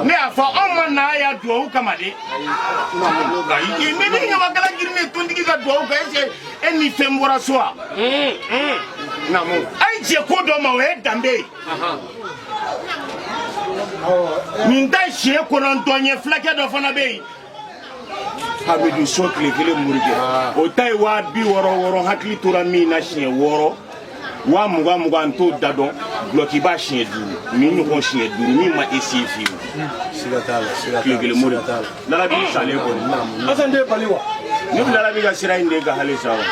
Ne y'a fɔ, anw ma na ya duwawu kama de. Ayi, ni ni ɲamakala girin tontigi ka duwawu kan, est-ce que e ni fɛn bɔra so wa? Naamu. A ye jɛ ko dɔ ma, o ye danbe ye. Nin ta ye siɲɛ 9 ye. Fulakɛ dɔ fana bɛ yen, Hamidu so tile kelen morikɛ, o ta ye 60 60. Hakili tora min na, siɲɛ 6, 20 20, n t'o da dɔn. Dulɔkiba siɲɛ 5, nin ɲɔgɔn siɲɛ 5, min ma essayer fiyewu. Siga t'a la, siga t'a la. Tile kelen mori. Siga t'a la. Lalabi salen kɔni. Asan den bali wa. Ne bɛ Lalabi ka sira in de kan hali sa wa.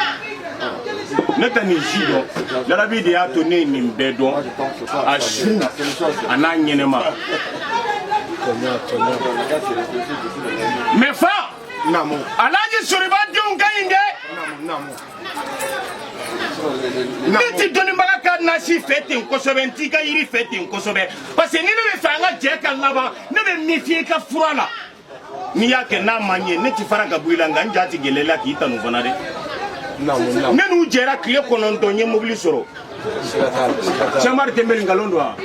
Ne tɛ nin si dɔn. Lalabi de y'a to ne ye nin bɛɛ dɔn, a su a n'a ɲɛnɛma. Tɔɲɔ, tɔɲɔ. Mais fa, Naamu. Alhaji Soriba denw ka ɲi dɛ. Naamu, naamu. Ne ti dɔnnibaga ka nasi fɛ ten kosɛbɛ, n t'i ka yiri fɛ ten kosɛbɛ, parce que ni ne bɛ fɛ an ka jɛ ka laban, ne bɛ min f'i ye i ka fura la, n'i y'a kɛ n'a ma ɲɛ, ne ti fara ka bɔ i la, nka n ja ti gɛlɛya i la k'i tanu fana dɛ. Naamu, naamu. Ne n'u jɛra tile 9, n ye mobili sɔrɔ. Siga t'a la, siga t'a la. Sɛmari Tɛnbeli, nkalon don wa?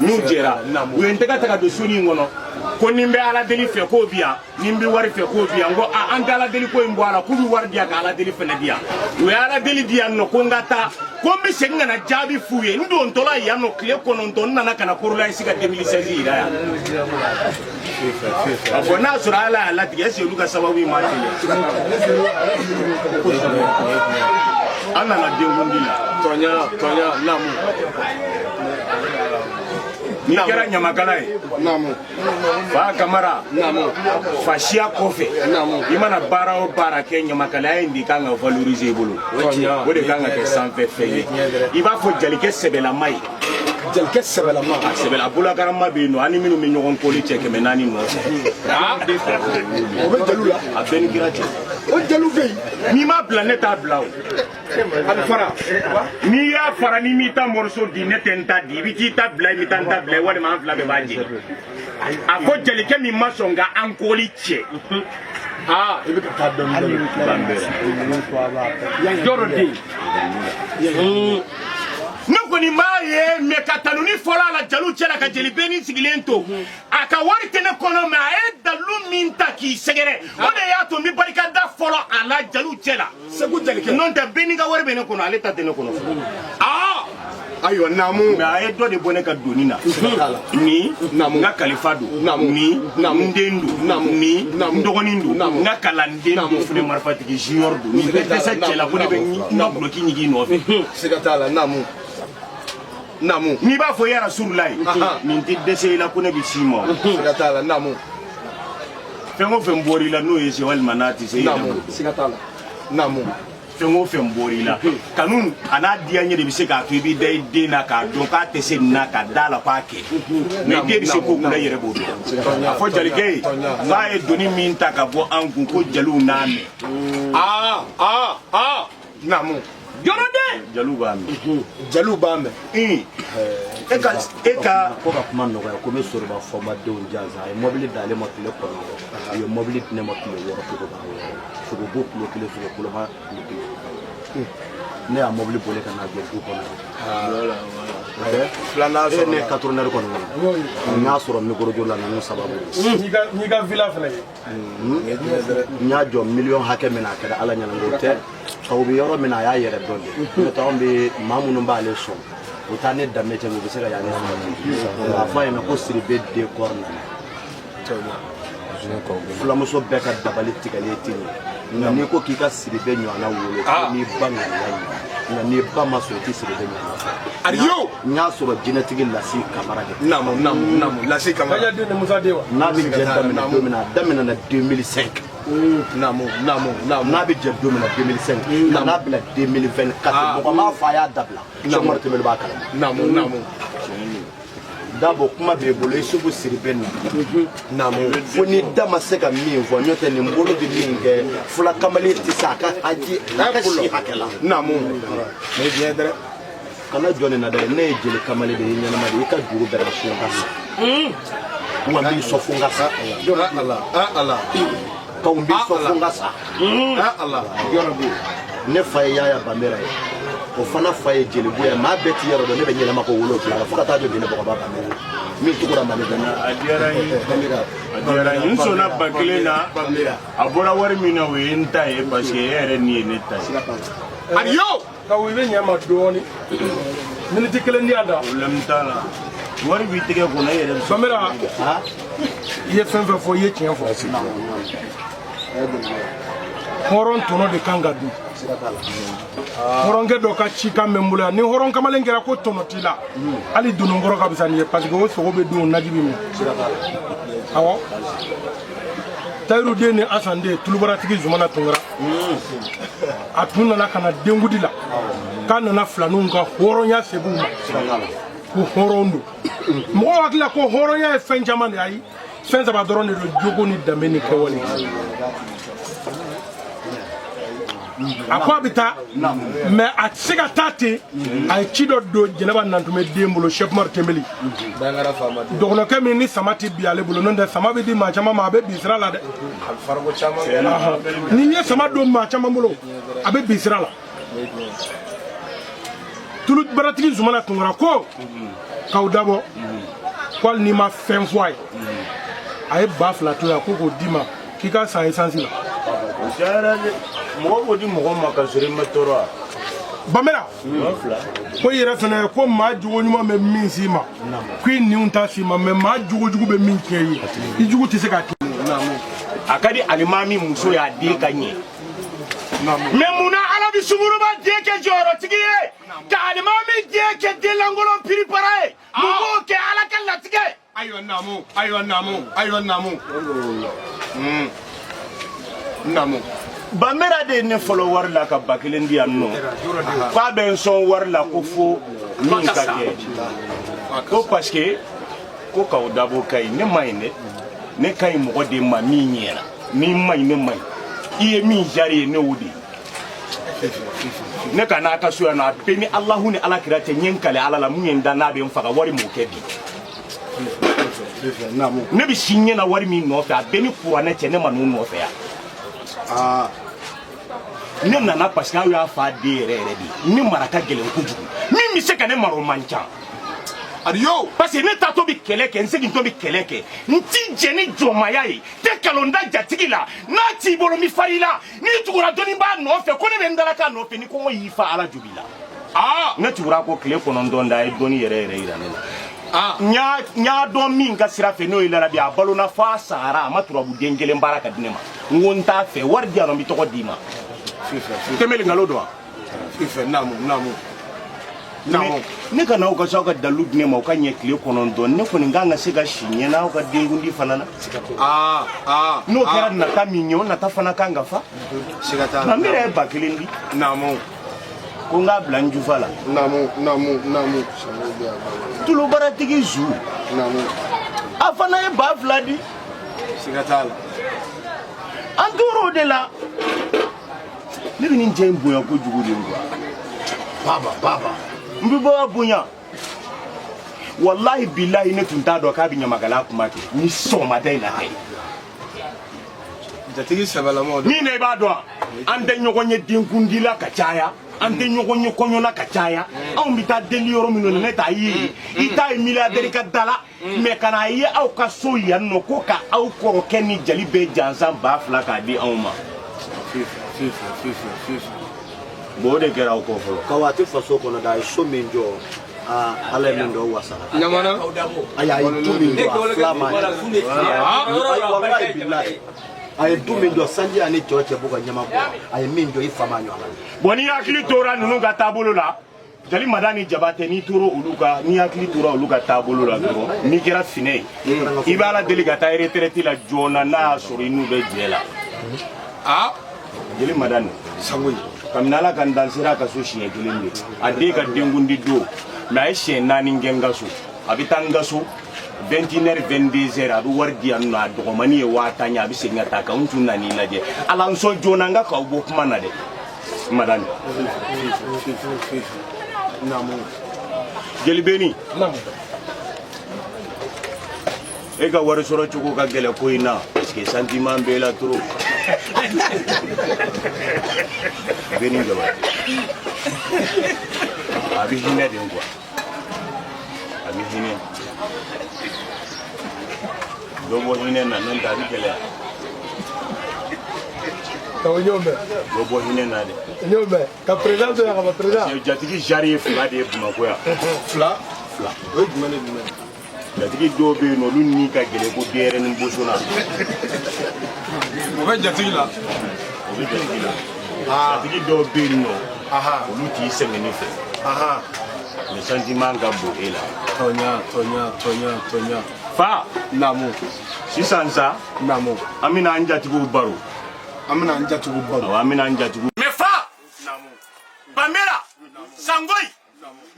N'u jɛra, u ye n tɛgɛ ta ka don soni in kɔnɔ ko ni n bɛ Ala deli fɛ k'o bi yan, ni n bɛ wari fɛ k'o bi yan. N ko a, an tɛ Ala deli ko in bɔ a la. K'u bɛ wari di yan ka Ala deli fɛnɛ di yan. U ye Ala deli di yan nɔ ko n ka taa, ko n bɛ segin ka na jaabi f'u ye. N dontɔla yan nɔ tile 9, n nana ka na Korolayisi ka 2016 yira yan. A fɔ n'a sɔrɔ Ala y'a latigɛ, est ce que olu ka sababu in ma teliya? An nana denkundi la. Tɔɲɔ, tɔɲɔ, naamu. N'i kɛra ɲamakala ye, Naamu. fa Kamara, Naamu. fasiya kɔfɛ, Naamu. i mana baara o baara kɛ, ɲamakalaya in de kan ka valoriser i bolo, o de kan ka kɛ sanfɛ fɛn ye. I b'a fɔ jalikɛ sɛbɛlama ye. Jelikɛ sɛbɛlama. A sɛbɛla bolokarama bɛ yen nɔ, ani minnu bɛ ɲɔgɔn koli cɛ 400 nɔfɛ. O bɛ jeliw la. A bɛɛ ni kira cɛ. O jeliw bɛ yen. N'i m'a bila, ne t'a bila o. Ali fara. N'i y'a fara, n'i m'i ta morceau di, ne tɛ n ta di. I bɛ t'i ta bila yen, n bɛ taa n ta bila yen, walima an fila bɛɛ b'a jeni. A ko jalikɛ min ma sɔn ka an koli cɛ. Aa, i bɛ ka taa dɔɔni dɔɔni. Jɔrɔ den. Ne kɔni m'a ye mɛ ka tanuni fɔlɔ a la jaliw cɛ la ka jeli bɛni sigilen to. A ka wari tɛ ne kɔnɔ, mɛ a ye dalu min ta k'i sɛgɛrɛ, o de y'a to n bɛ barika da fɔlɔ a la jaliw cɛ la. Segu jelikɛ. N'o tɛ, bɛni ka wari bɛ ne kɔnɔ, ale ta tɛ ne kɔnɔ. Aa, ayiwa, naamu. Mɛ a ye dɔ de bɔ ne ka doni na. Siga t'a la. Ni Naamu. n ka kalifa don. Naamu. Ni Naamu. n den don. Naamu. Ni Naamu. n dɔgɔnin don. Naamu. N ka kalanden Naamu. don, fune marifatigi junior don. Nin bɛɛ dɛsɛ cɛ la ko ne bɛ n ka duloki ɲigin i nɔfɛ. Siga t'a la, naamu. Naamu. N'i b'a fɔ ya Rasululayi, Ahan. nin tɛ dɛsɛ i la ko ne bɛ s'i ma o. Siga t'a la, naamu. Fɛn o fɛn bɔr'i la, n'o ye se walima n'a tɛ se, i yɛrɛ Naamu. bolo. Siga t'a la. Naamu. Fɛn o fɛn bɔr'i la, kanu a n'a diyaɲɛ de bɛ se k'a to i b'i da i den na k'a dɔn k'a tɛ se nin na, ka da la k'a kɛ. Mɛ den bɛ se ko kunna, i yɛrɛ b'o dɔn. A fɔ jalikɛ ye k'a ye doni min ta ka bɔ an kun, ko jaliw n'a mɛn. Aa, aa, aa, naamu. Jɔrɔ den. Jaliw b'a mɛn. Jeliw b'a mɛn. E ka Ko ka kuma nɔgɔya, ko n bɛ Soriba fɔmadenw jansa. A ye mɔbili d'ale ma tile 9, u ye mɔbili di ne ma tile 6, sogoba 6, sogobo kilo 1, sogo koloma kilo 1. Ne y'a mɔbili boli ka n'a jɔ du kɔnɔ. Filanan E sɔrɔ ne la. 4 kɔni kɔnɔ, n y'a sɔrɔ mikorojo la ninnu sababu. N'i ka villa fana ye. N y'a jɔ miliyɔn hakɛ min na, a kɛra Ala ɲɛna o tɛ. O bɛ yɔrɔ min na, a y'a yɛrɛ dɔn de. N'o tɛ, anw bɛ maa minnu b'ale sɔn, u taa ne danbe cɛ, u bɛ se ka yan ne sɔrɔ. Nka a fɔ a ɲɛna ko Siribe décor nana. Fulamuso bɛɛ ka dabali tigɛlen tɛ ɲɛ, nka n'i ko k'i ka Siribe ɲɔgɔnna wolo, ko n'i ba ŋaniya ɲɛ, nka n'i ba ma sɔn, i tɛ Siribe ɲɔgɔnna sɔrɔ. Ariyo. N y'a sɔrɔ jinɛtigi Lasi Kamara de. Naamu, naamu, naamu. Lasi Kamara. Kaja den ni Musa den wa. N'a bɛ jɛ daminɛ don min na, a daminɛna 2005. Naamu, naamu, naamu. N'a bɛ jɛ don min na 2005, ka n'a bila 2024, mɔgɔ m'a fɔ a y'a dabila. Sɛkumaru Tɛnbeli b'a kalama. Naamu, naamu. Dabo, kuma b'e bolo, i Segu Siribe na. Naamu. Fo ni da ma se ka min fɔ, n'o tɛ nin bolo bɛ min kɛ, fula kamalen tɛ se a ka haji a ka si hakɛ la. Naamu. Ne diɲɛ dɛrɛ. Kana jɔ nin na dɛ, ne ye jeli kamalen de ye, ɲɛnama de ye. I ka juru bɛɛ la fiɲɛ ka sa, wa n b'i sɔn fo n ka sa. Ah Ala, ah Ala. Ka n b'i sɔn fo n ka sa. Ah Ala. Ne fa ye Yaya Banbera ye. O fana fa ye jelibu ye. Maa bɛɛ t'i yɛrɛ dɔn. Ne bɛ ɲɛnama ko 7 la fo ka taa don Jɛnɛbɔgɔba Banbera min tugura Mali bɛɛ. A diyara n ye, a diyara n ye. N sɔnna 1000 na. A bɔra wari min na, o ye n ta ye, parce que e yɛrɛ nin ye ne ta ye. Ariyo. Kawu, i bɛ ɲɛ ma dɔɔni, miniti kelen di yan da. Problème t'a la, wari b'i tɛgɛ kɔnɔ, e yɛrɛ bɛ se. Banbera, i ye fɛn fɛn fɔ, i ye tiɲɛ fɔ. Hɔrɔn tɔnɔ de kan ka dun. Hɔrɔnkɛ dɔ ka cikan bɛ n bolo yan. Ni hɔrɔn kamalen kɛra ko tɔnɔ t'i la, hali dononkɔrɔ ka fisa n'i ye, parce que o sogo bɛ dun, o naji bɛ min. Awɔ, Tayiru den ni Asan den, tulubaratigi Zumana Tunkara, a tun nana ka na denkudi la, k'a nana filaninw ka hɔrɔnya segin u ma, ko hɔrɔn don. Mɔgɔw hakili la ko hɔrɔnya ye fɛn caman de ye. Ayi, fɛn saba dɔrɔn de don: jogo ni danbe ni kɛwale. A ko a bɛ taa, mais a tɛ se ka taa ten. A ye ci dɔ don Jɛnɛba Nantumɛ den bolo, Cheick Umar Tembeli, Bangara faama den. Dɔgɔnɔkɛ min ni sama tɛ bi ale bolo. N'o tɛ, sama bɛ di maa caman ma, a bɛ bin sira la dɛ. A bɛ fariko caman kɛ. N'i ye sama don maa caman bolo, a bɛ bin sira la. Tulu baratigi Zumana Tunkara ko k'aw dabɔ ko hali n'i ma fɛn fɔ a ye, a ye 2000 to yan ko k'o d'i ma, k'i ka san esansi la. O cayara dɛ. Mɔgɔ b'o di mɔgɔ ma ka sɔrɔ i ma tɔɔrɔ wa? Banbera 2000. Ko i yɛrɛ fɛnɛ, ko maa jogo ɲuman bɛ min s'i ma, ko i niw ta s'i ma, mais maa jogo jugu bɛ min tiɲɛ i ye, i jugu tɛ se k'a tiɲɛ. A ka di alimami muso y'a den ka ɲɛ, mais munna Ala bi sunguruba den kɛ jɔyɔrɔtigi ye, ka alimami den kɛ denlankolon piripara ye? Mun b'o kɛ? Ala ka latigɛ. Ayiwa naamu, ayiwa naamu, ayiwa naamu. Naamu. Banbera de ye ne fɔlɔ wari la ka 1000 di yan nɔ, k'a bɛ n sɔn wari la ko fo min ka kɛ ko parce que ko k'aw dabo ka ɲi. Ne ma ɲi dɛ, ne ka ɲi mɔgɔ de ma min ɲɛna. Ni ma ɲi, ne ma ɲi. I ye min jari ye, ne y'o de ye. Ne ka n'a ka so yan nɔ, a bɛɛ ni Alahu ni Ala kira cɛ. N ye n kale Ala la, mun ye n da n'a bɛ n faga, wari m'o kɛ bi. Naamu. Ne bɛ si ɲɛ na wari min nɔfɛ, a bɛɛ ni kuranɛ cɛ, ne ma n'o nɔfɛ yan. Ne nana parce que aw y'a fa den yɛrɛ yɛrɛ de ye. Ne mara ka gɛlɛn kojugu. Min bɛ se ka ne mara, o man ca. Ariyo. Parce que ne taatɔ bɛ kɛlɛ kɛ, n segintɔ bɛ kɛlɛ kɛ. N ti jɛ ni jɔnmaya ye, tɛ kalon da jatigi la. N'a t'i bolo, n bɛ fari la. N'i tugura dɔnnibaa nɔfɛ ko ne bɛ n daraka nɔfɛ, ni kɔngɔ y'i fa, Ala jo b'i la. Ne tugura ko tile 9 da, a ye dɔnni yɛrɛ yɛrɛ yira ne la. N y'a dɔn min ka sira fɛ, n'o ye larabi. A balona f'a sara, a ma turabuden kelen baara ka di ne ma. N ko n t'a fɛ, wari di yan nɔ, n bɛ tɔgɔ d'i ma. Tɛmɛli nkalon don wa? Fifɛ naamu, naamu. Naamu. Ne ka n'aw ka so, aw ka dalilu di ne ma, o ka ɲɛ tile 9. Ne kɔni kan ka se ka si ɲɛ n'aw ka denkundi fana na. N'o kɛra, nata min ye, o nata fana kan ka fa. Siga t'a la. Nka n yɛrɛ ye 1000 di Naamu. ko n k'a bila n jufa la. Naamu, naamu, naamu. Sango bɛ yan. Tulubaratigi zu, Naamu. a fana ye 2000 di. Siga t'a la. An tor'o de la. Ne bɛ nin cɛ in bonya kojugu de quoi. Baba, baba. N bɛ bɔ a bonya. Walahi bilahi, ne tun t'a dɔn k'a bɛ ɲamakalaya kuma kɛ ni sɔgɔmada in na tɛ. Jatigi sɛbɛlamaw de. Min na, i b'a dɔn, an tɛ ɲɔgɔn ye denkundi la ka caya, an tɛ ɲɔgɔn ye kɔɲɔ la ka caya. Anw bɛ taa deli yɔrɔ min na, ne t'a ye, i t'a ye milliardaire ka da la, mais ka n'a ye aw ka so yan nɔ ko ka aw kɔrɔkɛ ni jali bɛɛ jansan 2000 k'a di anw ma. Fifɛ, fifɛ, fifɛ, fifɛ. Bon, o de kɛra aw kɔ fɔlɔ. Ka waati faso kɔnɔ da, a ye so min jɔ, aa, Ala ye min dɔn, wasara. Ɲamana. Ayi, a ye du min jɔ, a fila ma ɲɛ. Ayi, walahi bilahi, a ye du min jɔ, sanji ani cɛw cɛ b'u ka ɲama bɔ. A ye min jɔ, i fa ma ɲɔgɔn na. Bon, n'i hakili tora ninnu ka taabolo la, jali mada ni Jabatɛ, n'i tora olu ka, n'i hakili tora olu ka taabolo la dɔrɔn, n'i kɛra finɛ ye, i bɛ Ala deli ka taa retraite la joona, n'a y'a sɔrɔ i n'u bɛ jɛ la. Jeli mada nin, Sango ye. Kabini Ala ka n dan, sera a ka so siɲɛ kelen de, a den ka denkundi don, mais a ye siɲɛ 4 kɛ n ka so. A bɛ taa n ka so 21 heures, 22 heures, a bɛ wari di yan nɔ, a dɔgɔmani ye 50 000 ye, a bɛ segin ka taa kan. N tun nan'i lajɛ, Ala n sɔn joona, n ka k'aw bɔ kuma na dɛ, madame. Naamu. Jeli Beni, e ka wari sɔrɔ cogo ka gɛlɛn ko in na, parce que sentiment b'e la trop. Beni Jabate. A bɛ hinɛ de quoi, a bɛ hinɛ. Dɔ bɔ hinɛ na, n'o tɛ a bɛ gɛlɛya. Kawo ɲɔgɔn bɛɛ. Dɔ bɔ hinɛ na dɛ. Ɲɔgɔn bɛɛ ka président to yan ka ban président. Jatigi jari ye fila de ye Bamakɔ yan. Fila. Fila. O ye jumɛn ni jumɛn ye? Jatigi dɔw bɛ yen nɔ, olu ni ka gɛlɛn ko denyɛrɛnin bosonna. O bɛ jatigi la. O bɛ jatigi la. Jatigi dɔw bɛ yen nɔ, olu t'i sɛgɛnni fɛ, mais sentiment ka bon e la. Tɔɲa, tɔɲa, tɔɲa, tɔɲa. Fa. Naamu. Sisan sa, Naamu. an bɛna an jatigiw baro. An bɛna an jatigiw baro. Awɔ, an bɛna an jatigiw. Mais fa, Banbela, Sangoyi,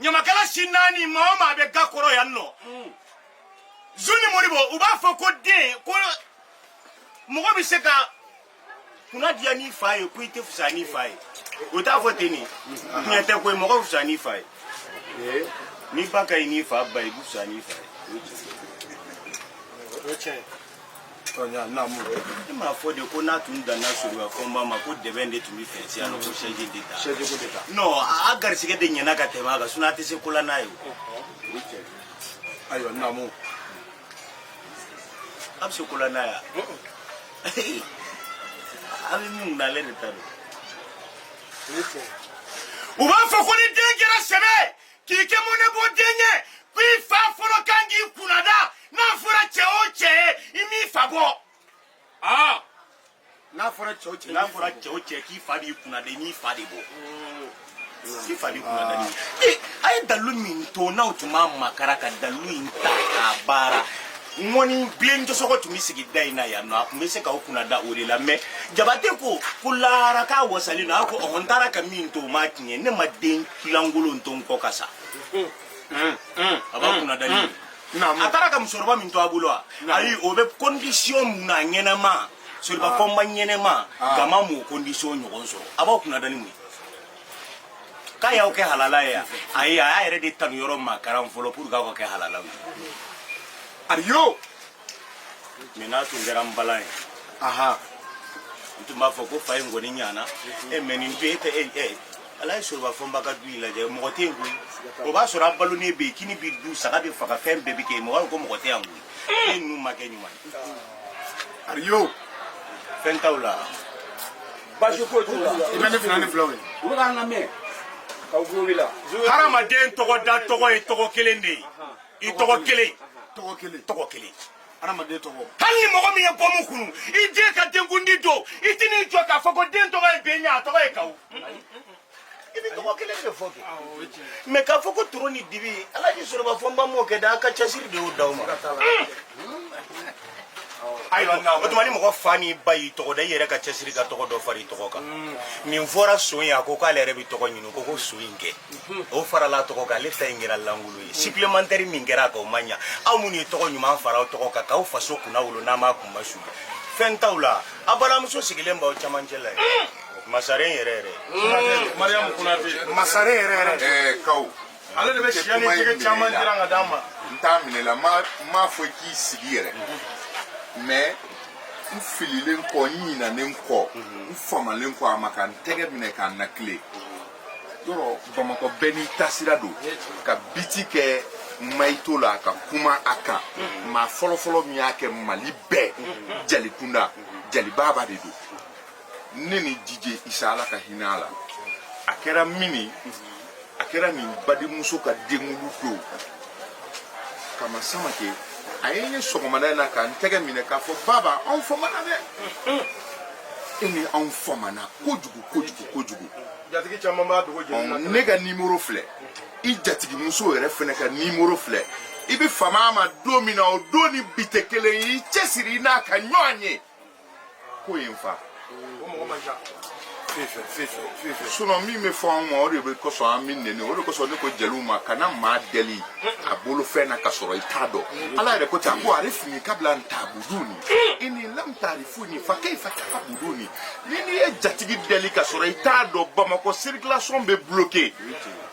ɲamakala si naani, maa o maa bɛ ga kɔrɔ yan nɔ, Zuni Moribo, u b'a fɔ ko den ko mɔgɔ bɛ se ka kunna diya n'i fa ye ko i tɛ fisaya n'i fa ye. O t'a fɔ ten. Nin tiɲɛ tɛ koyi. Mɔgɔ fisaya n'i fa ye. N'i ba ka ɲi n'i fa ba ye, i bɛ fisaya n'i fa ye. Tɔɲa, naamu. Ne m'a fɔ de ko n'a tun danna Soriba Fɔnba ma, ko dɛbɛn de tun bɛ fɛn yan nɔ, ko sɛji de ta. Sɛji ko de ta. Non, a garisɛgɛ de ɲɛna ka tɛmɛ a kan, sinon a tɛ se ko la n'a ye o. Ayiwa, naamu. A bɛ se ko la n'a ye wa? A bɛ min kunna, ale de ta don. U b'a fɔ ko ni den kɛra sɛbɛ ye k'i kɛ mɔnɛ bɔ den ye, ko i fa fɔlɔ kan k'i kunnada. N'a fɔra cɛ o cɛ ye, i m'i fa bɔ. Aa. N'a fɔra cɛ o cɛ. N'a fɔra cɛ o cɛ k'i fa b'i kunnada, i m'i fa de bɔ, k'i fa b'i kunnada ni e. A ye dalilu min to, n'aw tun b'a makara ka dalilu in ta k'a baara, ŋɔni bilen jɔsɔgɔ tun bɛ sigi da in na yan nɔ, a tun bɛ se k'aw kunnada o de la. Mais Jabate ko ko lahara k'a wasalen don. A ko ɔhɔn, n taara ka min to, o m'a tiɲɛ. Ne ma den lankolon to n kɔ ka sa. A b'a kunnada ni a taara ka musokɔrɔba min to a bolo wa? Ayi, o bɛ condition mun na ɲɛnama, Soriba Fɔnba ɲɛnama gama m'o condition ɲɔgɔn sɔrɔ. A b'aw kunnada ni mun ye k'a y'aw kɛ halala ye? Ayi, a y'a yɛrɛ de tanu yɔrɔ makaran fɔlɔ pour que aw ka kɛ halalaw ye. Ariyo. Mais n'a tun kɛra n balan ye, n tun b'a fɔ ko fa in kɔni ɲana e. Mais nin du e tɛ e ɛ ala ye Soriba Fɔnba ka du in lajɛ, mɔgɔ tɛ yen koyi. O b'a sɔrɔ a balonen bɛ yen, kini bɛ du, saga bɛ faga, fɛn bɛɛ bɛ kɛ yen. Mɔgɔ ko mɔgɔ tɛ yan koyi. E ninnu ma kɛ ɲuman ye. Ariyo. Fɛn t'aw la. Baasi foyi t'u la. I bɛ ne fila ni filaw ye. U bɛ k'an lamɛn k'aw tulo b'i la. Hadamaden tɔgɔ da tɔgɔ ye tɔgɔ kelen de ye, i tɔgɔ kelen. Tɔgɔ kelen. Tɔgɔ kelen. Hadamaden tɔgɔ. Hali ni mɔgɔ min ye bɔmu kunu, i den ka denkundi don, i tɛn'i jɔ k'a fɔ ko den tɔgɔ ye Benya, a tɔgɔ ye Kawu. I bɛ tɔgɔ kelen de fɔ kɛ. Mais k'a fɔ ko toro ni dibi, Alaji Soroba Fɔnba m'o kɛ dɛ. A ka cɛsiri de y'o d'aw ma. Ayiwa, naamu. O tuma ni mɔgɔ fa n'i ba y'i tɔgɔ da, i yɛrɛ ka cɛsiri ka tɔgɔ dɔ fara i tɔgɔ kan. Nin fɔra son ye, a ko k'ale yɛrɛ bɛ tɔgɔ ɲini, ko son in kɛ o farala tɔgɔ kan, ale ta in kɛra lankolon ye. Supplémentaire min kɛra a kan, o ma ɲa. Aw minnu ye tɔgɔ ɲuman fara aw tɔgɔ kan k'aw faso kunna wolo, n'a m'a kun ma su, fɛn t'aw la. A balimamuso sigilen b'aw camancɛ la yen, masaren yɛrɛ yɛrɛ. Mariam Konate. Masare yɛrɛ yɛrɛ. Ɛɛ, Kaw. Ale de bɛ siyɛ ni jɛgɛ caman jiran ka d'an ma. N t'a minɛ la, n m'a fɔ i k'i sigi yɛrɛ, mais n fililen kɔ, n ɲinanen kɔ, n famalen kɔ, a ma ka n tɛgɛ minɛ k'a nakile yɔrɔ. Bamakɔ bɛɛ n'i tasira don ka biti kɛ mayito la ka kuma a kan. Maa fɔlɔfɔlɔ min y'a kɛ Mali bɛɛ jalikunda, jalibaba de don. Ne ni Jije Isa, Ala ka hinɛ a la, a kɛra min ye, a kɛra nin badenmuso ka denkulu don Kama Samake. A ye n ye sɔgɔmada in na ka n tɛgɛ minɛ k'a fɔ: "Baba, anw famana dɛ, e ni anw famana kojugu kojugu kojugu." Jatigi caman b'a dogo jeli la. Ne ka nimoro filɛ, i jatigimuso yɛrɛ fɛnɛ ka nimoro filɛ. I bɛ fama a ma don min na, o don ni bi tɛ kelen ye. I cɛsiri i n'a ka ɲɔgɔn ye ko ye n fa. O mɔgɔ man ca. Fife, fife, fife. Sinon min bɛ fɔ anw ma, o de bɛ kosɔn an bɛ nɛni. O de kosɔn ne ko jeliw ma: kana maa deli a bolofɛn na ka sɔrɔ i t'a dɔn. Ala yɛrɛ ko ten, a ko: "Arifuni kabila an ta'buduni inni lam ta'rifuni fa kayfa ta'buduni." Ni n'i ye jatigi deli ka sɔrɔ i t'a dɔn, Bamakɔ circulation bɛ bloqué.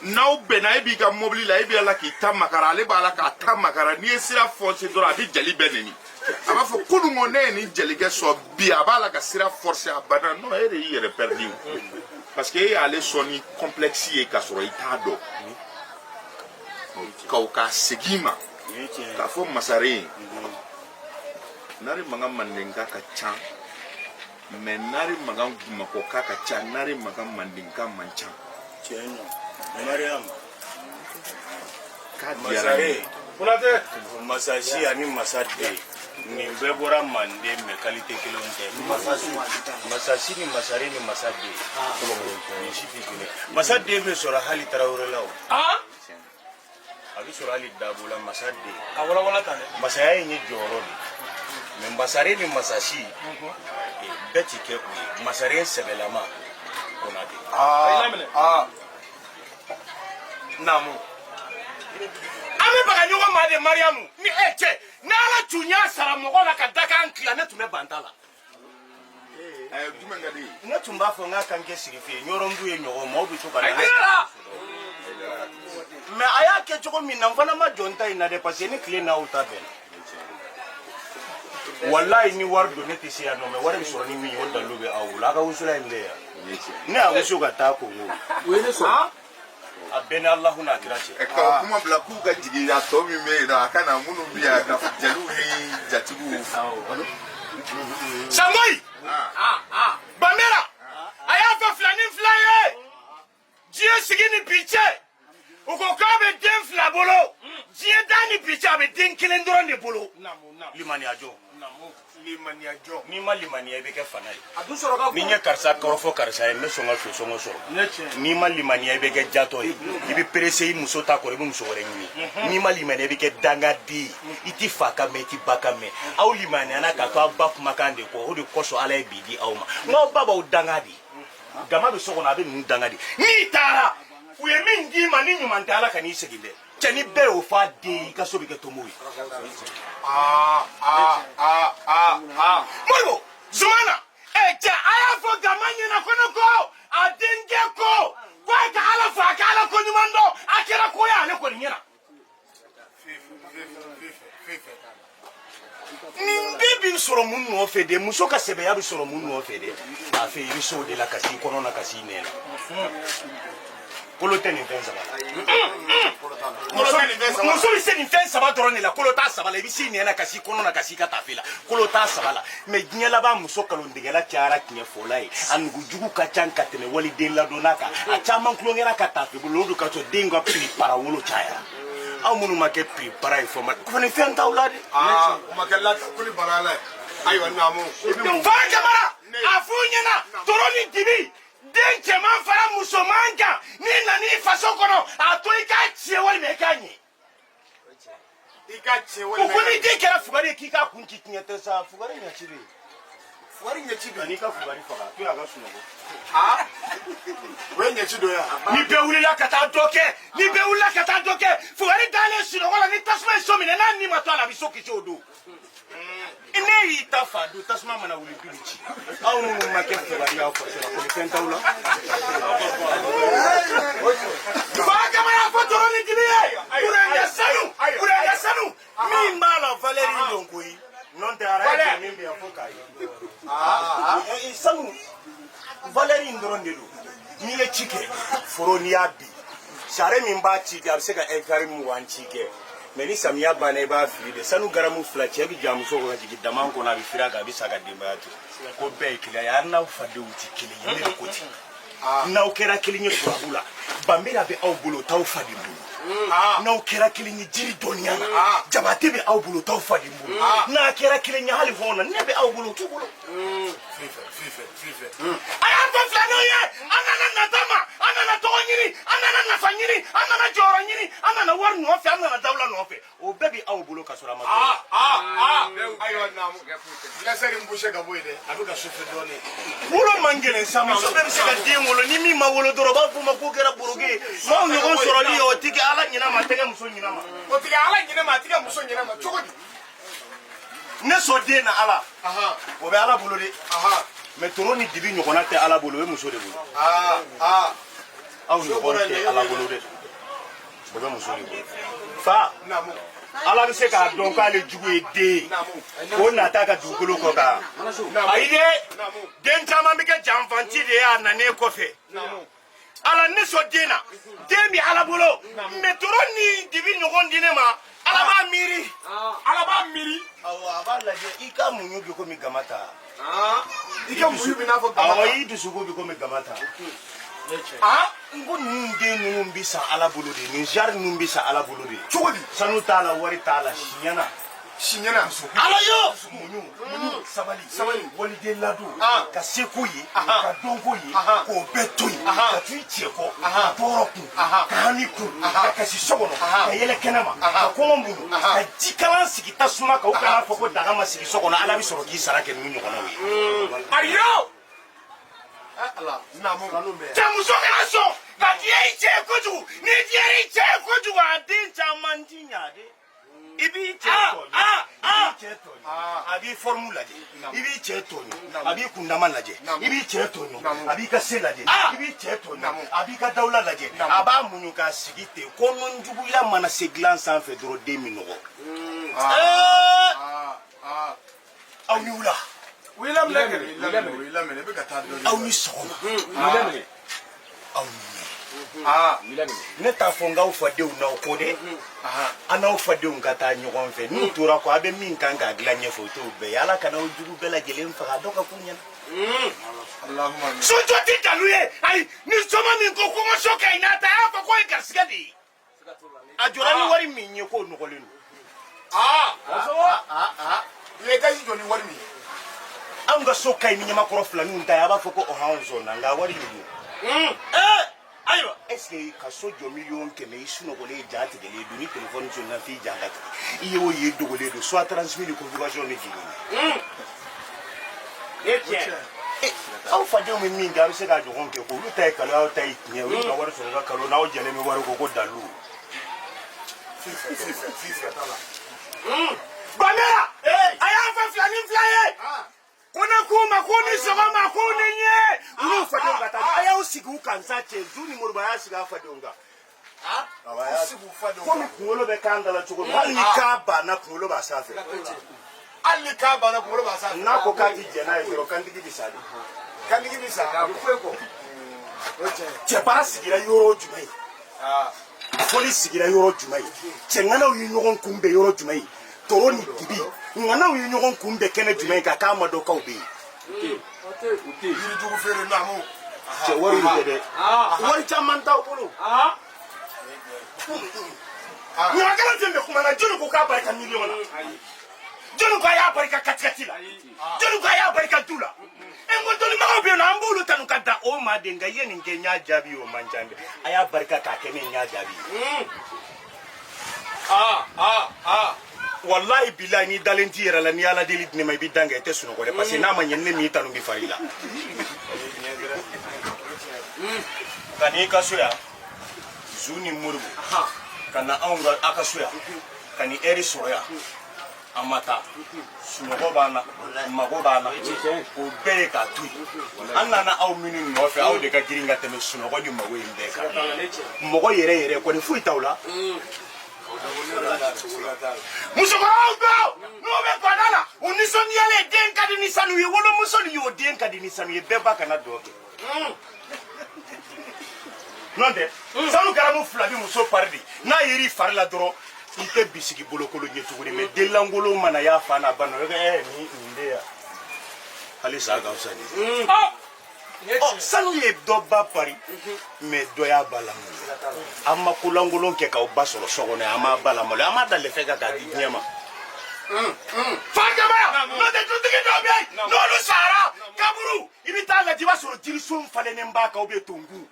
N'aw bɛnna, e b'i ka mobili la, e b'a la k'i ta makara, ale b'a la k'a ta makara. N'i ye sira forcé dɔrɔn, a bɛ jali bɛɛ nɛni. A b'a fɔ: "Kunun ko ne ye nin jelikɛ sɔn, bi a b'a la ka sira forcé, a banna." Non, e de y'i yɛrɛ perdu. Parce que e y'ale sɔn ni complexe ye k'a sɔrɔ i t'a dɔn. Ka o k'a segin i ma k'a fɔ masaren nare makan mandenka ka ca, mais nare makan gumakɔka ka ca, nare makan mandenka man ca. Tiɲɛ don Mariam. K'a diyara n ye. Masare, masasi ani masaden, nin bɛɛ bɔra manden, mais qualité kelenw tɛ. Masasi ni masare ni masaden, nin si tɛ kelen. Masaden bɛ sɔrɔ hali tarawelelaw, a bɛ sɔrɔ hali dabo la, masaden. A walawala tan dɛ. Masaya in ye jɔyɔrɔ de, mais masare ni masasi bɛɛ ti kɛ o ye. Masare sɛbɛlama Konate. A y'i laminɛ. Aa, naamu. An bɛ baga ɲɔgɔn ma de, Mariyamu ni e cɛ. Ni Ala tun y'a sara mɔgɔ la ka dakan tila, ne tun bɛ ban ta la. Ɛɛ, jumɛn ka di ye? Ne tun b'a fɔ n k'a kan kɛ sirife ye, ɲɔrɔnbu ye ɲɔgɔn maaw bɛ to ka na, mais a y'a kɛ cogo min na, n fana ma jɔ n ta in na dɛ, parce que ni tile n'aw ta bɛnna, walayi, ni wari don ne tɛ se yan nɔ, mais wari bɛ sɔrɔ ni min ye, o dalilu bɛ aw bolo. A ka wusula in bɛ yan, ne y'a wusu ka taa Kongo. O ye ne sɔrɔ. A bɛɛ ni Alahu n'a kira cɛ. Ɛ, ka o kuma bila k'u ka jigin a tɔ min bɛ yen nɔ, a ka na minnu bɛ yan, ka jeliw ni jatigiw. Sangoyi Banbera, a y'a fɔ fila ni fila ye diɲɛ sigi ni bi cɛ, u ko k'a bɛ den fila bolo. Diɲɛ da ni bi cɛ, a bɛ den kelen dɔrɔn de bolo. Limaniya jɔ. Limaniya jɔ. N'i ma limaniya, i bɛ kɛ fana ye. A dun sɔrɔ ka Ni n ye karisa kɔrɔfɔ karisa ye, n bɛ sɔn ka sosɔngɔ sɔrɔ. Ne tiɲɛ. N'i ma limaniya, i bɛ kɛ jatɔ ye, i bɛ perese i muso ta kɔrɔ, i bɛ muso wɛrɛ ɲini. N'i ma limaniya, i bɛ kɛ dangaden ye, i ti fa ka mɛn, i ti ba ka mɛn. Aw limaniyana ka to aw ba kumakan de kɔ, o de kosɔn Ala ye bi di aw ma. N'aw ba b'aw danga de, gama bɛ so kɔnɔ, a bɛ ninnu danga de. N'i taara, u ye min d'i ma, ni ɲuman tɛ, Ala ka n'i segin dɛ. Cɛ, ni bɛɛ y'o fɔ a den ye, i ka so bɛ kɛ tomo ye. Aa aa aa aa aa. Moribo Zumana, ɛ cɛ, a y'a fɔ gama ɲɛna ko ne ko a denkɛ ko a ka Ala fo, a ka Ala ko ɲuman dɔn. A kɛra ko ye ale kɔni ɲɛna. Nin bɛɛ bɛ sɔrɔ mun nɔfɛ de? Muso ka sɛbɛya bɛ sɔrɔ mun nɔfɛ de? A fɛ i bɛ se o de la ka s'i kɔnɔ na, ka s'i nɛn na. Kolo tɛ nin fɛn saba la. Muso bɛ se nin fɛn saba dɔrɔn de la, kolo t'a saba la. I bɛ s'i nɛn na, ka s'i kɔnɔ na, ka s'i ka tafe la, kolo t'a saba la. Mais diɲɛ laban, muso kalontigɛla cayara tiɲɛ fɔla ye, a nugujugu ka ca ka tɛmɛ waliden ladonna kan. A caman tulonkɛra ka tafe bolo, o de ka sɔrɔ den ka piripara wolo cayara. Aw minnu ma kɛ piripara ye, fɔ ma kɔni fɛn t'aw la dɛ. Aa, o ma kɛ la ko ni bana la ye. Ayiwa, naamu, i bɛ mun? Fa Kamara, a f'u ɲɛna, toro ni dibi, den cɛman fara musoman kan, n'i nan'i faso kɔnɔ, a to i k'a tiɲɛ walima i k'a ɲɛ. I ka tiɲɛ O walima. ko ni den kɛra fugari ye, k'i k'a kun ci. Tiɲɛ tɛ sa, fugari ɲɛci bɛ yen. Fugari ɲɛci bɛ yen. N'i ka fugari faga, to yen a ka sunɔgɔ. Aa, o ye ɲɛci dɔ ye wa? Ni bɛɛ wulila ka taa dɔ kɛ, ni bɛɛ wulila ka taa dɔ kɛ, fugari dalen sunɔgɔ la, ni tasuma ye so minɛ, n'a ni ma to a la, a bɛ so kisi o don. Ne y'i ta fa don, tasuma mana wuli, du bɛ ci. Aw minnu ma kɛ fugari y'aw faso la, kɔni fɛn t'aw la. Fa Kamara fɔ tɔrɔ ni dibi ye, kuranjɛ sanu, kuranjɛ sanu min b'a la, valeur in don koyi. N'o tɛ ara ye min bɛ yan fo k'a ye sanu valeur in dɔrɔn de don. N'i ye ci kɛ foro, n'i y'a bi sare min b'a ci kɛ, a bɛ se ka hectare 20 ci kɛ, mais ni samiya banna, i b'a fili de. Sanu garamu 2, cɛ bɛ ja muso kɔ ka jigin dama kɔnɔ, a bɛ firi a kan, a bɛ sa ka denbaya to. Ko bɛɛ ye kelen ye, a n'aw fadenw tɛ kelen ye. Ne de ko ten, n'aw kɛra kelen ye turabu la, banbera bɛ aw bolo, t'aw faden bolo. N'aw kɛra kelen ye jiri dɔnniya la, jabate bɛ aw bolo, t'aw faden bolo. N'a kɛra kelen ye hali hɔn na, ne bɛ aw bolo, t'u bolo. A y'a fɔ filaninw ye, an nana nata ma, an nana tɔgɔ ɲini, an nana nafa ɲini, an nana jɔyɔrɔ ɲini, an nana wari nɔfɛ, an nana dawula nɔfɛ, o bɛɛ bɛ aw bolo ka sɔrɔ a ma Aa aa aa, ayiwa naamu, lasɛri n buse ka bɔ yen dɛ, a bɛ ka sufe dɔɔnin. Wolo man gɛlɛn sa, muso bɛɛ bɛ se ka den wolo. Ni min ma wolo dɔrɔn, u b'a fɔ o ma k'o kɛra boroke ye. Maaw ɲɔgɔn sɔrɔli, o ti kɛ Ala ɲinɛ ma, a tɛ kɛ muso ɲinɛ ma. O tɛ kɛ Ala ɲinɛ ma, a tɛ kɛ muso ɲinɛ ma cogo di? Ne sɔn den na Ala, Ahan. o bɛ Ala bolo dɛ. Ahan. Mais toro ni dibi ɲɔgɔnna tɛ Ala bolo, o bɛ muso de bolo. Aa aa. Aw ɲɔgɔn tɛ Ala bolo dɛ, o bɛ muso de bolo. Fa. Naamu. Ala bɛ se k'a dɔn k'ale jugu ye den ye k'o nata ka dugukolo kɔ kan. Ayi dɛ, den caman bɛ kɛ janfanci de ye a nanen kɔfɛ. Ala ne sɔn den na, den bɛ Ala bolo, mais toro ni dibi ɲɔgɔn di ne ma, Ala b'a miiri. Ala b'a miiri. Awɔ, a b'a lajɛ, i ka muɲu bi komi gama ta. I ka muɲu bi n'a fɔ gama. Awɔ, i dusukun bi komi gama ta. N ko ninnu den ninnu bi san Ala bolo de, nin genre ninnu bi san Ala bolo de. Cogo di? Sanu t'a la, wari t'a la, siɲɛna. Siɲɛna. Ala yo! Muɲu, sabali, sabali, waliden ladon, ka seko ye, ka dɔnko ye, k'o bɛɛ to yen, ka to i cɛ kɔ, ka tɔɔrɔ kun, ka hami kun, ka kasi so kɔnɔ, ka yɛlɛ kɛnɛ ma, ka kɔngɔ muɲu, ka jikalan sigi tasuma kan, u kana fɔ ko daga ma sigi so kɔnɔ, Ala bɛ sɔrɔ k'i sara kɛ ninnu ɲɔgɔnnaw ye. Ayo! Ala, naamu. Cɛ muso kana sɔn ka diya i cɛ ye kojugu, n'i diyara i cɛ ye kojugu, a den caman ti ɲa dɛ. I b'i cɛ tɔɲɔ, i b'i cɛ tɔɲɔ, a b'i forme lajɛ, i b'i cɛ tɔɲɔ, a b'i kundama lajɛ, i b'i cɛ tɔɲɔ, a b'i ka se lajɛ, i b'i cɛ tɔɲɔ, a b'i ka dawula lajɛ, a b'a muɲu k'a sigi ten. Kɔnɔjuguya mana se dilan sanfɛ dɔrɔn, den bɛ nɔgɔ. Aw ni wula. U y'i laminɛ kɛ. U y'i laminɛ, u y'i laminɛ, i bɛ ka taa dɔɔnin. Aw ni sɔgɔma. Aw ni ɲɛ. Ne t'a fɔ n k'aw fadenw n'aw ko dɛ, an n'aw fadenw ka taa ɲɔgɔn fɛ. N'u tora kɔ, a bɛ min kan k'a dilan ɲɛfɛ, o t'o bɛɛ ye. Ala kana aw jugu bɛɛ lajɛlen faga, dɔ ka k'u ɲɛna. Allahumma amin. Sojɔ tɛ dalu ye. Ayi, ni soma min ko ko n ka so ka ɲi n'a ta, a y'a fɔ k'o ye garisigɛ de ye. A jɔra ni wari min ye, k'o nɔgɔlen don. I ye étage jɔ ni wari min ye. Anw ka so ka ɲi ni ɲamakɔrɔ filaninw ta ye, a b'a fɔ ko ɔhɔn, anw sɔnna, nka wari de don. Ayiwa, est ce que ka so jɔ 100 000 000, i sunɔgɔlen, ja tigɛlen don, ni telefɔni sonna f'i ja ka tigɛ, i ye o ye dogolen don, soit transmis ni configuration de jigin. Aw fadenw bɛ min kɛ, a bɛ se k'a ɲɔgɔn kɛ ko olu ta ye kalo, aw ta ye tiɲɛ. Olu ka wari sɔrɔ ka kalo, n'aw jɛlen bɛ wari ko ko dalu. Bamera, a y'a fɔ fila ni fila ye ko ne k'u ma k'u ni sɔgɔma, k'u ni ɲɛ, u n'u fadenw ka taa. A y'aw sigi u kan sa. Cɛ zu ni Moriba y'a sigi a fadenw kan. Komi kunkolo bɛ kan da la cogo min, hali ni k'a banna, kunkolo b'a sanfɛ. Hali ni k'a banna, kunkolo b'a sanfɛ. N'a ko k'a ti jɛn n'a ye dɔrɔn, kantigi bɛ sa de. Kantigi bɛ sa. Cɛbara sigira yɔrɔ jumɛn ye? Fɔli sigira yɔrɔ jumɛn ye? Cɛŋanaw ye ɲɔgɔn kunbɛn yɔrɔ jumɛn ye? Toro ni dibi ŋanaw ye ɲɔgɔn kunbɛn kɛnɛ jumɛn ye ka k'a ma dɔn k'aw bɛ yen? Yirijugu feere, naamu. Cɛ wari tɛ dɛ, wari caman t'aw bolo. Ɲamakala fɛn bɛɛ kuma na, jɔnni ko k'a barika miliyɔn na? Jɔnni ko a y'a barika katikati la? Jɔnni ko a y'a barika du la? E n ko dɔnnibagaw bɛ yen nɔ, an b'olu tanu ka da o ma de. Nka i ye nin kɛ n y'a jaabi, o man ca dɛ. A y'a barika k'a kɛ ne n y'a jaabi. Walahi bilahi, n'i dalen t'i yɛrɛ la, n'i ala deli di ne ma, i bɛ dan kɛ, i tɛ sunɔgɔ dɛ, parce que n'a ma ɲɛ, ne m'i tanu bi fari la. Ka n'i ka so yan, zu ni Moribo, ka na anw ka a ka so yan, ka nin ɛri sɔrɔ yan, an ma taa, sunɔgɔ b'an na, mago b'an na, o bɛɛ ye k'a to yen. An nana aw minnu nɔfɛ, aw de ka girin ka tɛmɛ sunɔgɔ ni mago in bɛɛ kan. Mɔgɔ yɛrɛ yɛrɛ kɔni foyi t'aw la. Musokɔrɔbaw dɔw n'u bɛ guwada la, u nisɔndiyalen, den ka di ni sanu ye, wolomuso ni y'o den ka di ni sanu ye, bɛɛ ba kana dɔ kɛ. N'o tɛ, sanu garamu 2 bɛ muso pari de, n'a yer'i fari la dɔrɔn, i tɛ bisigi bolokolo ɲɛ tuguni. Mais denlankolon mana y'a fa n'a ba nɔ, o bɛ kɛ nin de yan, hali sa ka fisa nin. Ɔ, sanu ye dɔ ba pari, mais dɔ y'a ba lamalo. An ma kolankolon kɛ k'aw ba sɔrɔ so kɔnɔ, an m'a ba lamalo, an m'a da lɛfɛ kan k'a di diɲɛ ma. Fajama, n'o tɛ, dutigi dɔw bɛ yen, n'olu sara, kaburu i bɛ taa lajɛ, i b'a sɔrɔ jirisun falennen b'a kan, ou bien tonkun.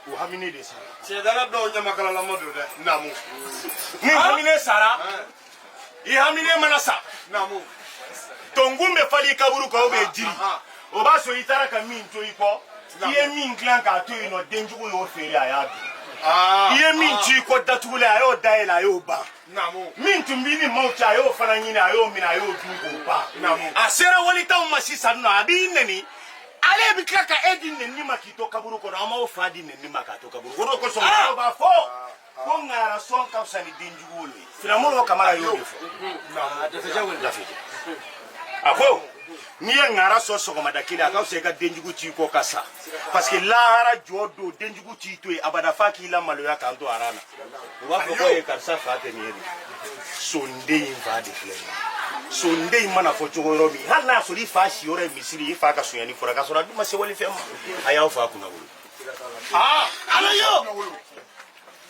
O hamine de sara. Cɛdala dɔw ɲamakalalama don dɛ, naamu. Ni hamine sara, i hamine mana sa, Naamu. Tonkun bɛ fali kaburu kan, ou bien jiri. O b'a sɔrɔ i taara ka min to i kɔ, i ye min dilan k'a to yen nɔ, denjugu y'o feere, a y'a dun. I ye min ci i kɔ datugulen, a y'o dayɛlɛ, a y'o ban. Naamu. Min tun b'i ni maaw cɛ, a y'o fana ɲini, a y'o minɛ, a y'o dun k'o ban. Naamu. A sera walitaw ma sisan nɔ, a b'i nɛni, ale bɛ tila ka e di nɛni ma k'i to kaburu kɔnɔ. An m'aw fa di nɛni ma k'a to kaburu kɔnɔ. O de kosɔn mɔgɔw b'a fɔ. Ko ŋara sɔn ka fisa ni denjugu wolo ye. Finamoro Kamara y'o de fɔ. Lafijɛ. A ko n'i ye ŋara sɔn sɔgɔmada kelen, a ka fisa i ka denjugu t'i kɔ ka sa, parce que lahara jɔ don, denjugu t'i to yen abada f'a k'i lamaloya k'an to aran na. U b'a fɔ ko ye karisa fa tɛ nin ye de, sonden in fa de filɛ nin ye. Sonden in mana fɔ cogo yɔrɔ min, hali n'a y'a sɔrɔ i fa siyɔrɔ ye misiri ye, i fa ka sonyani fɔra k'a sɔrɔ a dun ma se walifɛn ma, a y'aw fa kunna wolo. Ala yo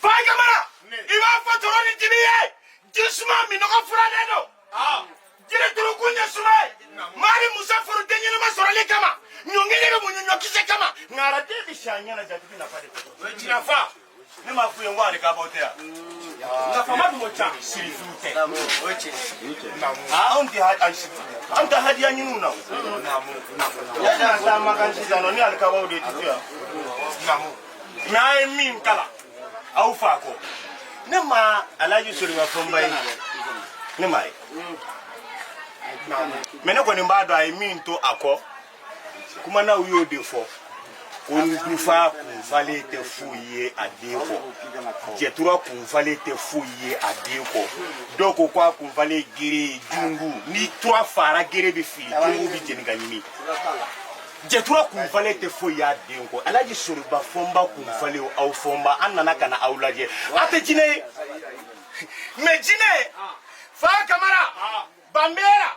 fa Kamara, i b'a fɔ tɔrɔ ni dimi ye, jisuma minɔgɔ furaden don, jiri turukun ye suma ye, mari musa furu den ɲɛnama sɔrɔli kama, ɲɔngele bɛ muɲu ɲɔkisɛ kama, ŋaraden bɛ si a ɲɛna jatigi nafa de kosɔn. Nafa ne m'a f'u ye n ko ale ka bɔ tɛ yan, nafama dun ko ca, sirifiw tɛ. Aa, anw tɛ an tɛ hadiya ɲiniw na. Yanni an taa Makan sisan nɔ, ni alikabaw de tɛ to yan. Mais a ye min kalan aw fa kɔ, ne ma Alhaji Soriba Fɔnba ye, ne ma ye, mais ne kɔni b'a dɔn a ye min to a kɔ. Kumanaw y'o de fɔ ko ndufa kunfalen tɛ foyi ye a den kɔ, jɛtura kunfalen tɛ foyi ye a den kɔ. Dɔw ko ko a kunfalen gere jungu, ni tura fara gere bɛ fili, jungu bɛ jeni ka ɲimi. Jɛtura kunfalen tɛ foyi y'a den kɔ. Alhaji Soriba Fɔnba kunfalen, aw Fɔnba, an nana ka na aw lajɛ. A tɛ jinɛ ye, mais jinɛ fa Kamara banbera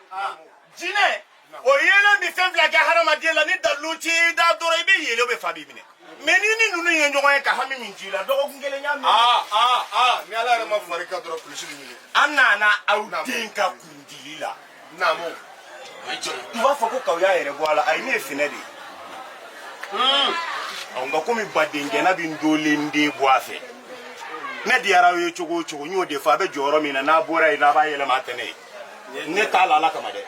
jinɛ o yelen bɛ fɛn fila kɛ hadamaden la. Ni dalilu t'i da dɔrɔn, i bɛ yelen, o bɛ fa b'i minɛ. Mais ni ni ninnu ye ɲɔgɔn ye ka hami min ji la, dɔgɔkun kelen y'a mɛn. Aa aa aa, ni Ala yɛrɛ ma fari kan dɔrɔn, kulisi bɛ ɲini. An nana aw den ka kundili la. Naamu. U b'a fɔ ko k'aw y'a yɛrɛ bɔ a la. Ayi, ne ye finɛ de ye. Ɔ, nka komi badenkɛna bɛ n dolen den bɔ a fɛ, ne diyara aw ye cogo o cogo, n y'o de fɔ. A bɛ jɔyɔrɔ min na, n'a bɔra yen, n'a b'a yɛlɛma, a tɛ ne ye. Ne t'a la Ala kama dɛ.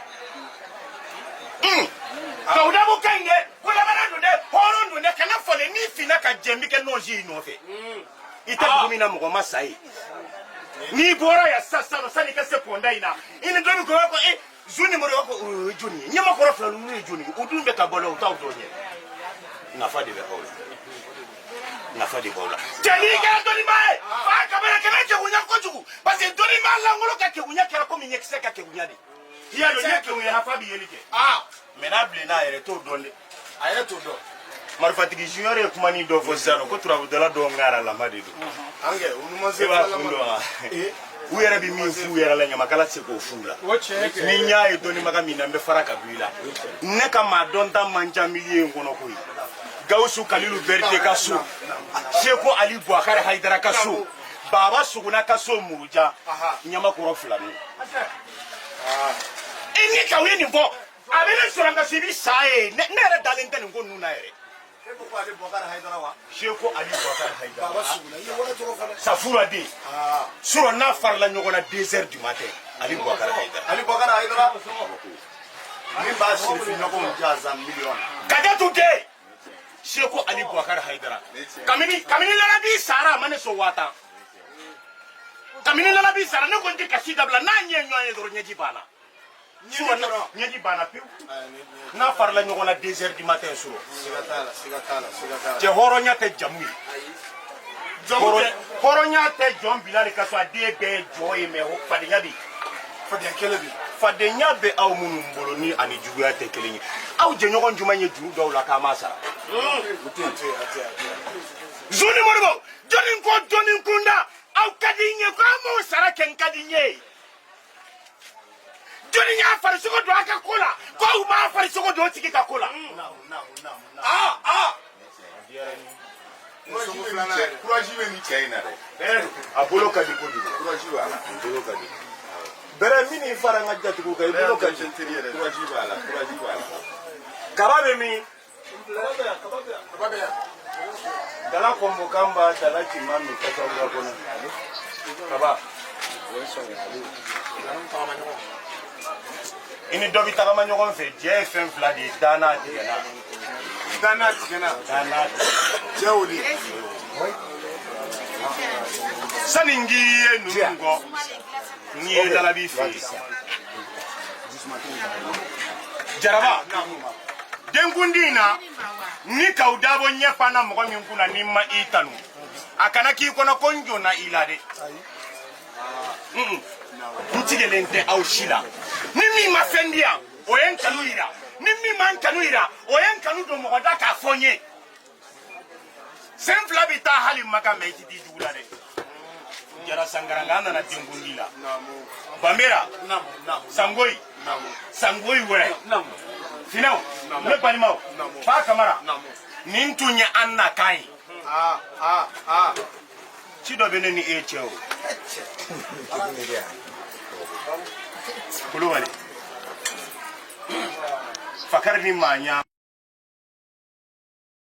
Kaw Dabo ka ɲi dɛ, kolabana don dɛ, hɔrɔn don dɛ, kana falen. N'i finna ka jɛ, n bɛ kɛ nɔnsi y'i nɔfɛ. I tɛ dugu min na, mɔgɔ ma sa yen. N'i bɔra yan sisan sisan, sanni i ka se pɔnda in na, i ni dɔ bɛ ko e zu nimoro ko o ye jɔni ye? Ɲɛmakɔrɔ fila ninnu ye jɔni ye? U dun bɛ ka bɔ la, u t'aw dɔn ɲɛ. Nafa de bɛ aw la, nafa de b'aw la. Cɛ, n'i kɛra dɔnnibaa ye, fa Kamara, kana kegunya kojugu, parce que dɔnnibaa lankolon ka kegunya kɛra komi ɲɛkisɛ ka kegunya de. I y'a dɔn, ɲɛ kegunyara f'a bɛ yeli kɛ, mais n'a bilenna, a yɛrɛ t'o dɔn dɛ. A yɛrɛ t'o dɔn. Marifatigi junior ye kuma ni dɔ fɔ sisan nɔ ko turabudala dɔw ŋaralama de don. An kɛ o numan se. E b'a kun dɔn wa? U yɛrɛ bɛ min f'u yɛrɛ la, ɲamakala tɛ se k'o f'u la. Ni n y'a ye dɔnnibaga min na, n bɛ fara ka bɔ i la. Ne ka maa dɔnta man ca milieu in kɔnɔ koyi. Gawusu Kalilu Berete ka so, Seko Ali Buwakari Hayidara ka so, Baba Suguna ka so, Muruja Ɲamakɔrɔ filani. I ni k'aw ye nin fɔ, a bɛ ne sɔrɔ n ka so, i bɛ sa ye. Ne yɛrɛ dalen tɛ nin ko ninnu na yɛrɛ. Seko Ali Buwakari Hayidara Safura den surɔ, n'a farala ɲɔgɔn na 2 heures du matin, Ali Buwakari Hayidara. Ali Bɔkari Hayidara min b'a sirifi ɲɔgɔnw jansan miliyɔn. Kajatu den, Seko Ali Buwakari Hayidara, kabini Lalabi sara, a ma ne sɔn 10,000. Kabini Lalabi sara, ne ko n tɛ kasi dabila. N'a ɲɛ ɲɔgɔn ye dɔrɔn, ɲɛji banna surɔ, ɲɛji banna pewu. N'a farala ɲɔgɔn na 2 heures du matin surɔ. Siga t'a la, siga t'a la, siga t'a la. Cɛ, hɔrɔnya tɛ jamu ye. Hɔrɔnya tɛ jɔn Bilali ka so, a den bɛɛ ye jɔn ye, mais fadenya bɛ yen. Fadenya kɛlɛ bɛ yen. Fadenya bɛ aw minnu bolo, ni ani juguya tɛ kelen ye, aw jɛɲɔgɔn jumɛn ye juru dɔw la k'a ma sara? Zuni Moribo, jɔnni ko jɔnni kunda aw ka di n ye ko an m'o sara kɛ, n ka di n ye. Jɔnni y'a farisogo don a ka ko la ko aw m'a farisogo don o tigi ka ko la? Aa aa. Courage bɛ nin cɛ in na dɛ. A bolo ka di kojugu. Courage b'a la. A bolo ka di. Bɛrɛ min n'i fara n ka jatigiw kan, i bolo ka di. Courage b'a la, courage b'a la. Kaba bɛ min? Dala kɔnbo kan b'a dala cima min kasawura kɔnɔ. Kaba. I ni dɔ bɛ tagama ɲɔgɔn fɛ, jɛ ye fɛn fila de ye, danna tigɛna. Danna tigɛna. Danna tigɛna. Cɛ o de. Sani n k'i ye ninnu kɔ, n ye Lalabi fɛ yen. Jaraba denkundi in na, ni k'aw dabɔ ɲɛ panna mɔgɔ min kunna, n'i ma i tanu, a A kana k'i kɔnɔ ko n jɔnna i la dɛ. N tigɛlen tɛ aw si la. Ni min ma fɛn di yan, o ye n kanu yira. Ni min ma n kanu yira, o ye n kanu don mɔgɔ da k'a fɔ n ye. Sen fila bɛ taa hali Makan, mɛ i ti di jugu la dɛ. Jara Sankaranka, an nana denkundi la. Banbera Sangoyi, Sangoyi wɛrɛ finɛw, ne balimaw, Fa Kamara, nin tun ye an nakan ye. Ci dɔ bɛ ne ni e cɛ o. Kulubali Fakari ni maa ɲa.